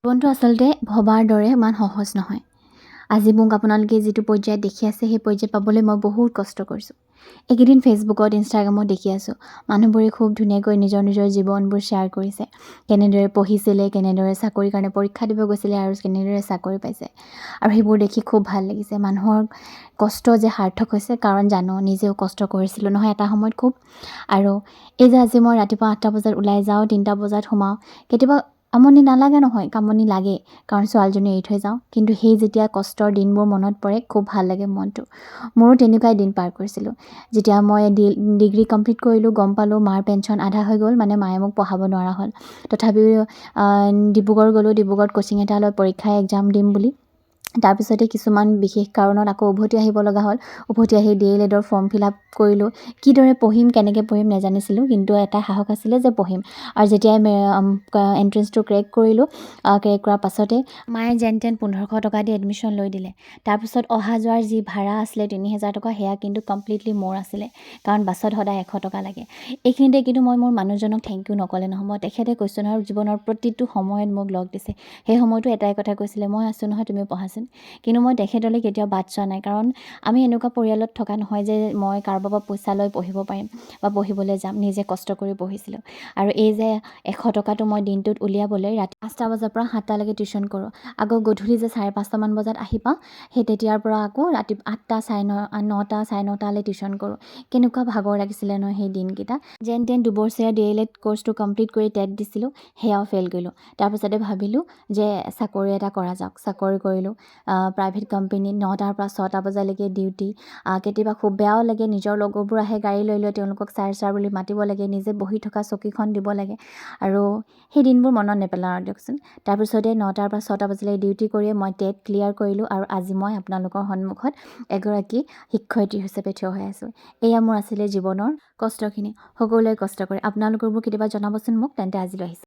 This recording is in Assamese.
জীৱনটো আচলতে ভবাৰ দৰে ইমান সহজ নহয়। আজি মোক আপোনালোকে যিটো পৰ্যায়ত দেখি আছে, সেই পৰ্যায়ত পাবলৈ মই বহুত কষ্ট কৰিছোঁ। এইকেইদিন ফেচবুকত, ইনষ্টাগ্ৰামত দেখি আছোঁ, মানুহবোৰে খুব ধুনীয়াকৈ নিজৰ নিজৰ জীৱনবোৰ শ্বেয়াৰ কৰিছে, কেনেদৰে পঢ়িছিলে, কেনেদৰে চাকৰিৰ কাৰণে পৰীক্ষা দিব গৈছিলে আৰু কেনেদৰে চাকৰি পাইছে। আৰু সেইবোৰ দেখি খুব ভাল লাগিছে। মানুহৰ কষ্ট যে সাৰ্থক হৈছে, কাৰণ জানো, নিজেও কষ্ট কৰিছিলোঁ নহয় এটা সময়ত খুব। আৰু এই যে আজি মই ৰাতিপুৱা 8টা বজাত ওলাই যাওঁ, 3টা বজাত সোমাওঁ, কেতিয়াবা আমনি নালাগে নহয়, আমনি লাগে, কাৰণ ছোৱালীজনী এৰি থৈ যাওঁ। কিন্তু সেই যেতিয়া কষ্টৰ দিনবোৰ মনত পৰে, খুব ভাল লাগে মনটো। মোৰো তেনেকুৱাই দিন পাৰ কৰিছিলোঁ। যেতিয়া মই ডিগ্ৰী কমপ্লিট কৰিলোঁ, গম পালোঁ মাৰ পেঞ্চন আধা হৈ গ'ল, মানে মায়ে মোক পঢ়াব নোৱাৰা হ'ল। তথাপিও ডিব্ৰুগড় গ'লোঁ। ডিব্ৰুগড়ত কোচিং এটা লৈ পৰীক্ষা এক্সাম দিম বুলি। তাৰপিছতে কিছুমান বিশেষ কাৰণত আকৌ উভতি আহিব লগা হ'ল। উভতি আহি ডি.এল.এডৰ ফৰ্ম ফিল আপ কৰিলোঁ। কিদৰে পঢ়িম, কেনেকৈ পঢ়িম নাজানিছিলোঁ, কিন্তু এটা সাহস আছিলে যে পঢ়িম। আৰু যেতিয়াই এণ্ট্ৰেঞ্চটো ক্ৰেক কৰিলোঁ, ক্ৰেক কৰাৰ পাছতে মায়ে যেন তেন 1500 টকা দি এডমিশ্যন লৈ দিলে। তাৰপিছত অহা যোৱাৰ যি ভাড়া আছিলে 3000 টকা, সেয়া কিন্তু কমপ্লিটলি মোৰ আছিলে, কাৰণ বাছত সদায় 100 টকা লাগে। এইখিনিতে কিন্তু মই মোৰ মানুহজনক thank U নক'লে নহ'ব। তেখেতে, কৈছোঁ নহয়, জীৱনৰ প্ৰতিটো সময়ত মোক লগ দিছে। সেই সময়তো এটাই কথা কৈছিলে, "মই আছোঁ নহয়, তুমি পঢ়াচোন।" কিন্তু মই তেখেতলৈ কেতিয়াও বাট চোৱা নাই, কাৰণ আমি এনেকুৱা পৰিয়ালত থকা নহয় যে মই কাৰোবাৰ পৰা পইচা লৈ পঢ়িব পাৰিম বা পঢ়িবলৈ যাম। নিজে কষ্ট কৰি পঢ়িছিলোঁ। আৰু এই যে 100 টকাটো মই দিনটোত উলিয়াবলৈ ৰাতি 5টা বজাৰ পৰা 7টালৈকে টিউশ্যন কৰোঁ, আকৌ গধূলি যে 5:30মান বজাত আহি পাওঁ, সেই তেতিয়াৰ পৰা আকৌ ৰাতি 8টা, চাৰে ন, 9টা, 9:30লৈ টিউশ্যন কৰোঁ। কেনেকুৱা ভাগৰ লাগিছিলে নহয় সেই দিনকেইটা! যেন তেন দুবছৰীয়া ডি.এল.এড কৰ্চটো কমপ্লিট কৰি টেট দিছিলোঁ, সেয়াও ফেইল কৰিলোঁ। তাৰপিছতে ভাবিলোঁ যে চাকৰি এটা কৰা যাওক। চাকৰি কৰিলোঁ প্ৰাইভেট কোম্পেনীত, 9টাৰ পৰা 6টা বজালৈকে ডিউটি। কেতিয়াবা খুব বেয়াও লাগে, নিজৰ লগৰবোৰ আহে গাড়ী লৈ লৈ, তেওঁলোকক ছাৰ ছাৰ বুলি মাতিব লাগে, নিজে বহি থকা চকীখন দিব লাগে। আৰু সেই দিনবোৰ মনত নেপেলাওঁ আৰু দিয়কচোন। তাৰপিছতে 9টাৰ পৰা 6টা বজালৈ ডিউটি কৰিয়ে মই টেট ক্লিয়াৰ কৰিলোঁ আৰু আজি মই আপোনালোকৰ সন্মুখত এগৰাকী শিক্ষয়িত্ৰী হিচাপে থিয় হৈ আছোঁ। এয়া মোৰ আছিলে জীৱনৰ কষ্টখিনি। সকলোৱে কষ্ট কৰে। আপোনালোকৰবোৰ কেতিয়াবা জনাবচোন মোক। তেন্তে আজিলৈ আহিছোঁ।